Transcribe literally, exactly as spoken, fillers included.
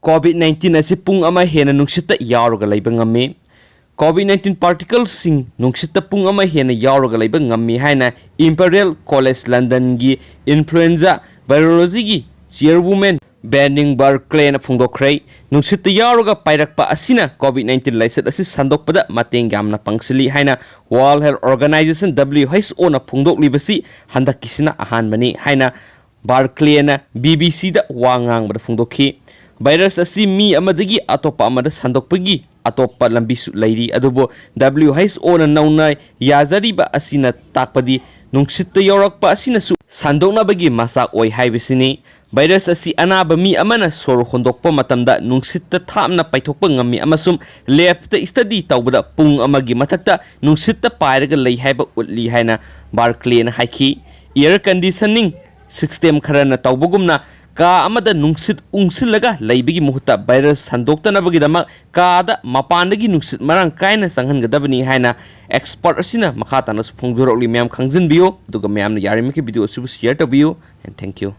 COVID nineteen ꯑꯁꯤ ꯄꯨꯡ ꯑꯃ ꯍꯦꯟꯅ ꯅꯨꯡꯁꯤꯠꯇ ꯌꯥꯎꯔꯒ ꯂꯩꯕ ꯉꯝꯃꯤ꯫ COVID nineteen particlesꯁꯤꯡ ꯅꯨꯡꯁꯤꯠꯇ ꯄꯨꯡ ꯑꯃ ꯍꯦꯟꯅ ꯌꯥꯎꯔꯒ ꯂꯩꯕ ꯉꯝꯃꯤ ꯍꯥꯏꯅ Imperial College Londonꯒꯤ Influenza Virologyꯒꯤ chairwoman Benning Barclayꯅ ꯐꯣꯡꯗꯣꯛꯈ꯭ꯔꯦ꯫ ꯅꯨꯡꯁꯤꯠꯇ ꯌꯥꯎꯔꯒ ꯄꯥꯏꯔꯛꯄ ꯑꯁꯤꯅ COVID nineteen ꯂꯥꯏꯆꯠ ꯑꯁꯤ ꯁꯟꯗꯣꯛꯄꯗ ꯃꯇꯦꯡ ꯌꯥꯝꯅ ꯄꯥꯡꯁꯤꯜꯂꯤ ꯍꯥꯏꯅ World Health Organization, WHOꯅ ꯐꯣꯡꯗꯣꯛꯂꯤꯕꯁꯤ ꯍꯟꯗꯛꯀꯤꯁꯤꯅ ꯑꯍꯥꯟꯕꯅꯤ ꯍꯥꯏꯅ Barclayꯅ BBCꯗ ꯋꯥ ꯉꯥꯡꯕꯗ ꯐꯣꯡꯗꯣꯛꯈꯤ꯫ Virus ꯑꯁꯤ ꯃꯤ ꯑꯃꯗꯒꯤ ꯑꯇꯣꯞꯄ ꯑꯃꯗ ꯁꯟꯗꯣꯛꯄꯒꯤ ꯑꯇꯣꯞꯄ ꯂꯝꯕꯤꯁꯨ ꯂꯩꯔꯤ, ꯑꯗꯨꯕꯨ WHOꯅ ꯅꯧꯅ ꯌꯥꯖꯔꯤꯕ ꯑꯁꯤꯅ ꯇꯥꯛꯄꯗꯤ ꯅꯨꯡꯁꯤꯠꯇ ꯌꯧꯔꯛꯄ ꯑꯁꯤꯅꯁꯨ ꯁꯟꯗꯣꯛꯅꯕꯒꯤ ꯃꯆꯥꯛ ꯑꯣꯏ ꯍꯥꯏꯕꯁꯤꯅꯤ꯫ Virus ꯑꯁꯤ ꯑꯅꯥꯕ ꯃꯤ ꯑꯃꯅ ꯁꯣꯔ ꯍꯣꯟꯗꯣꯛꯄ ꯃꯇꯝꯗ ꯅꯨꯡꯁꯤꯠꯇ ꯊꯥꯞꯅ ꯄꯥꯏꯊꯣꯛꯄ ꯉꯝꯃꯤ ꯑꯃꯁꯨꯡ labꯇ study ꯇꯧꯕꯗ ꯄꯨꯡ ꯑꯃꯒꯤ ꯃꯊꯛꯇ ꯅꯨꯡꯁꯤꯠꯇ ꯄꯥꯏꯔꯒ ꯂꯩ ꯍꯥꯏꯕ ꯎꯠꯂꯤ ꯍꯥꯏꯅ Barclayꯅ ꯍꯥꯏꯈꯤ꯫ Air conditioning system ꯈꯔꯅ ꯇꯧꯕꯒꯨꯝꯅ ꯀꯥ ꯑꯃꯗ ꯅꯨꯡꯁꯤꯠ ꯎꯪꯁꯤꯜꯂꯒ ꯂꯩꯕꯒꯤ ꯃꯍꯨꯠꯇ virus ꯁꯟꯗꯣꯛꯇꯅꯕꯒꯤꯗꯃꯛ ꯀꯥꯗ ꯃꯄꯥꯟꯗꯒꯤ ꯅꯨꯡꯁꯤꯠ ꯃꯔꯥꯡ ꯀꯥꯏꯅ ꯆꯪꯍꯟꯒꯗꯕꯅꯤ ꯍꯥꯏꯅ expert ꯑꯁꯤꯅ ꯃꯈꯥ ꯇꯥꯅꯁꯨ ꯐꯣꯡꯗꯣꯔꯛꯂꯤ꯫ ꯃꯌꯥꯝ ꯈꯪꯖꯤꯟꯕꯤꯌꯨ, ꯑꯗꯨꯒ ꯃꯌꯥꯝꯅ ꯌꯥꯔꯤꯃꯈꯩ video ꯑꯁꯤꯕꯨ share ꯇꯧꯕꯤꯌꯨ꯫ And thank you.